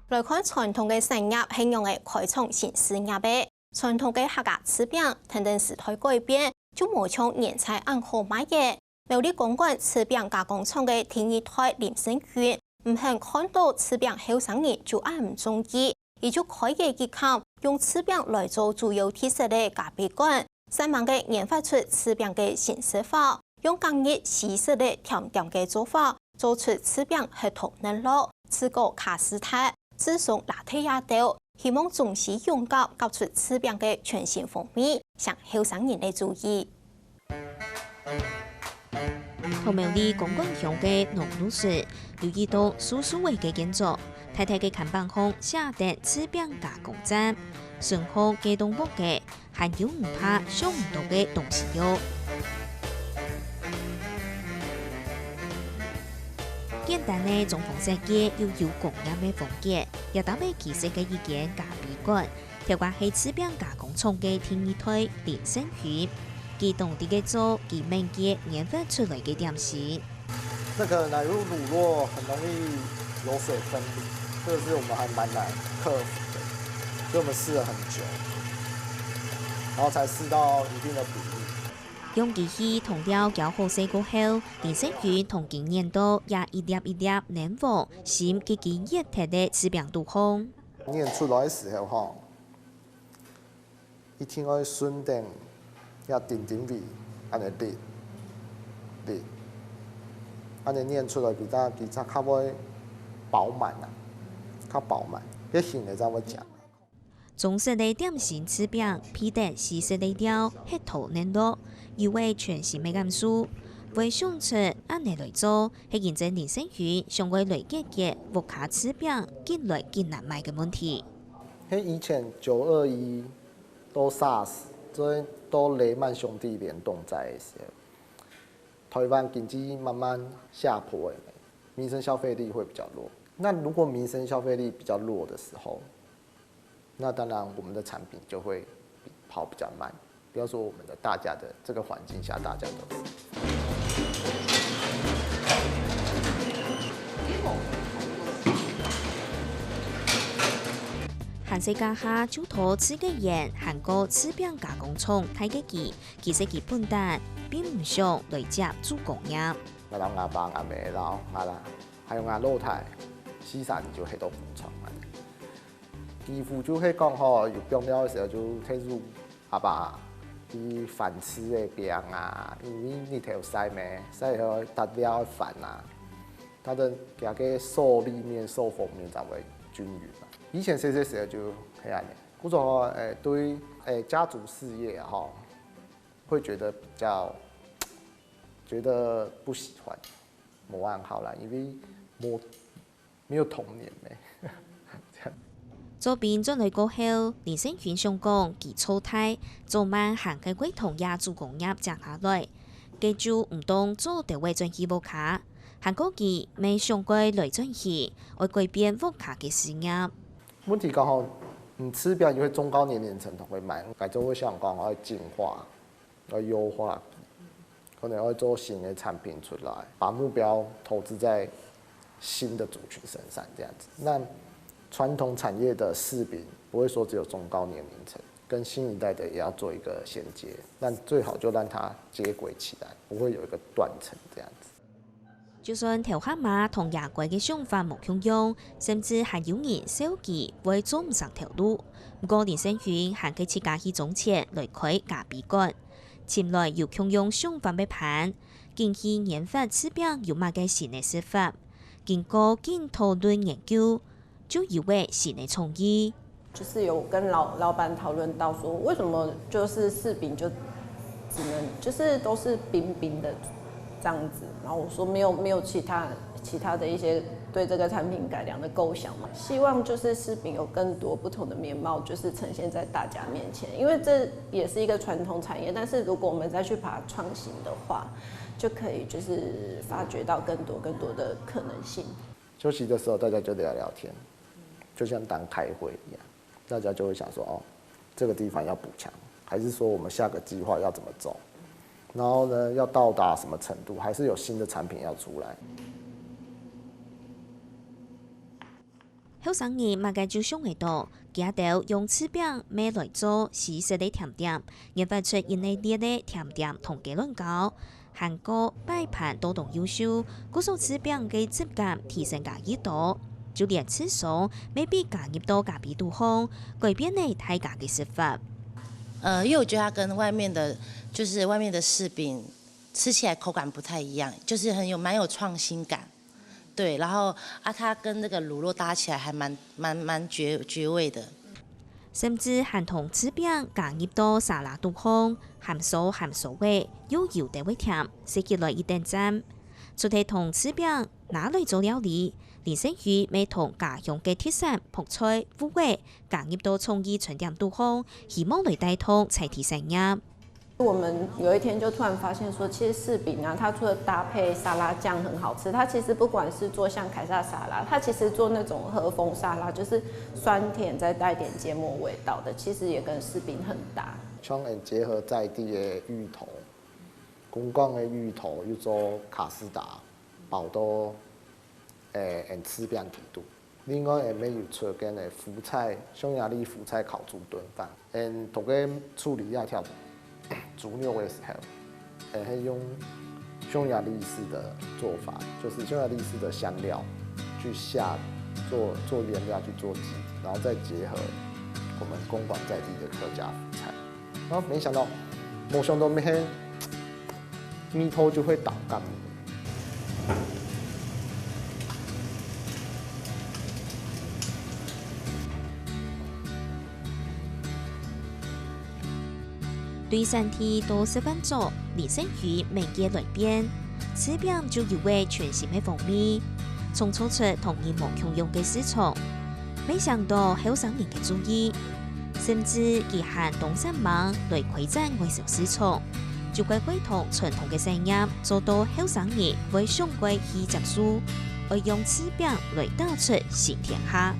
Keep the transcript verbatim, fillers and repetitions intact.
來看傳統个產業係仰仔開創新事業个。傳統个客家柿餅，跈等時代改變，就無像原在恁好賣个。苗栗公館柿餅加工廠个第二代林勝雲，毋肯看到柿餅後生人就恁毋中意，佢就開个一間用柿餅來做主要特色个咖啡館，煞猛个研發出柿餅个新食法，用隔日西式个甜點个做法，做出柿餅核桃乳酪、柿果卡士達、 紫松拿鐵也兜，希望中西融合，搞出柿餅个全新風味，搶後生人个注意。在苗栗公館鄉个農路脣，有一棟舊舊仔个建築，大大个看板項寫等柿餅加工站，順風街東屋个， 還有毋怕想毋到个東西喲。簡單个裝潢設計又有工業个風格，這搭仔其實係一間咖啡館，頭家係柿餅加工廠个第二代林勝雲，佢當在該做佢每日研發出來个點心。 那個奶油乳酪很容易有水分離，這個是我們還蠻難克服的，所以我們試了很久，然後才試到一定的比例。用機器同料攪好勢過後，林勝雲同佢研到這一粒一粒黏黃、心結結熱忒个柿餅肚項。研出來个時候吼， 一定愛順等這頂頂位，恁仔捏，捏，恁仔捏出來比較比較較會飽滿啊，較飽滿，該形仔正會靚。中式个點心柿餅，配等西式个料，核桃乳酪，有个全新个感受。會想出恁仔來做，係因為林勝雲想愛來解決屋下柿餅緊來緊難買个問題。 係以前九二一到SARS，所以到雷曼兄弟聯動災个時候，台灣經濟慢慢下坡了，民生消費力會比較弱。那如果民生消費力比較弱的時候，那當然我們的產品就會跑比較慢。 不要說我們的，大家的這個環境下，大家都是。閒勢該下就討自家園還過柿餅加工廠大个佢，其實佢本旦並毋想來接手工業。𠊎摎吾爸、吾姆摎吾啦，還有吾老弟，四儕人就歇到工廠啊。幾乎就係講吼，有放尞个時候就退休 阿爸去翻柿仔餅啊，因為日頭曬咩，曬了會塌了會翻啊，它的佢个受力面、受風面才會均勻嘛。以前細細時候就係恁仔，故所誒對誒家族事業吼，會覺得比較覺得不喜歡，無恁好啦，因為無 沒有童年呢。做兵轉來過後，林勝雲想講佢做大，早慢還係會同這重工業爭下來，該就毋當做得會轉去屋下。還過佢乜想過來轉去，愛改變屋下个事業。問題剛好，嗯，柿餅因為中高年齡層都會買，該就會想講愛進化。 愛優化，可能愛做新个產品出來，把目標投資在新的族群身上，這樣子。那傳統產業的柿餅不會說只有中高年齡層，跟新一代的也要做一個銜接，那最好就讓它接軌起來，不會有一個斷層這樣子。 就算頭下媽同爺哀个想法無共樣，甚至還有人笑佢會做毋成頭路。毋過林勝雲還係自家去裝錢來開咖啡館，尋來有共樣想法个伴，緊去研發柿餅有麼个新个食法。經過緊討論研究， 就有了新个創意。就是有跟老老闆討論到說，為什麼就是柿餅就只能就是都是冰冰的這樣子，然後我說沒有沒有其他其他的一些對這個產品改良的構想嘛，希望就是柿餅有更多不同的面貌，就是呈現在大家面前，因為這也是一個傳統產業，但是如果我們再去把它創新的話，就可以就是發掘到更多更多的可能性。 休息的時候大家就聊聊天，就像當開會一樣，大家就會想說，哦，這個地方要補強，還是說我們下個計劃要怎麼走？然後呢，要到達什麼程度，還是有新的產品要出來？後生人麼个就想得到，佢兜用柿餅乜來做西式个甜點，研發出一系列个甜點同雞卵糕，還過擺盤都當優秀，故所柿餅个質感提升加一等，就連柿鬆乜被加入到咖啡肚項，改變了大家个食法。呃，因为我觉得它跟外面的，就是外面的柿饼吃起来口感不太一样，就是很有蛮有创新感。对，然后啊，它跟那个乳酪搭起来还蛮蛮蛮绝绝味的。甚至還同柿餅加入到沙拉肚項，鹹酥鹹酥个，又有兜仔甜，食起來一等讚。除忒同柿餅拿來做料理，林勝宇乜同家鄉个特產覆菜、芋仔加入到創意餐點肚項，希望來帶動在地產業。我们有一天就突然发现说，其实柿饼啊，它除了搭配沙拉酱很好吃，它其实不管是做像凯撒沙拉，它其实做那种和风沙拉，就是酸甜再带点芥末味道的，其实也跟柿饼很搭。像结合在地的芋头，公馆的芋头又做卡士达，包到诶，用柿餅底肚。另外，也有出个呢，福菜，匈牙利福菜烤猪炖饭，嗯，同个处理那条猪肉的时候，嗯，还用匈牙利式的做法，就是匈牙利式的香料去下做做原料去做基底，然后再结合我们公馆在地的客家福菜，然后没想到，没想到没味道就会倒干。對產地到食飯桌，林勝宇每日來變，柿餅就有了全新个風味，創造出同人無共樣个市場。沒想到後生人个注意，甚至佢還當煞猛來開展外銷市場，就係會同傳統个產業做到後生人會想過去接受，愛用柿餅來打出新天下。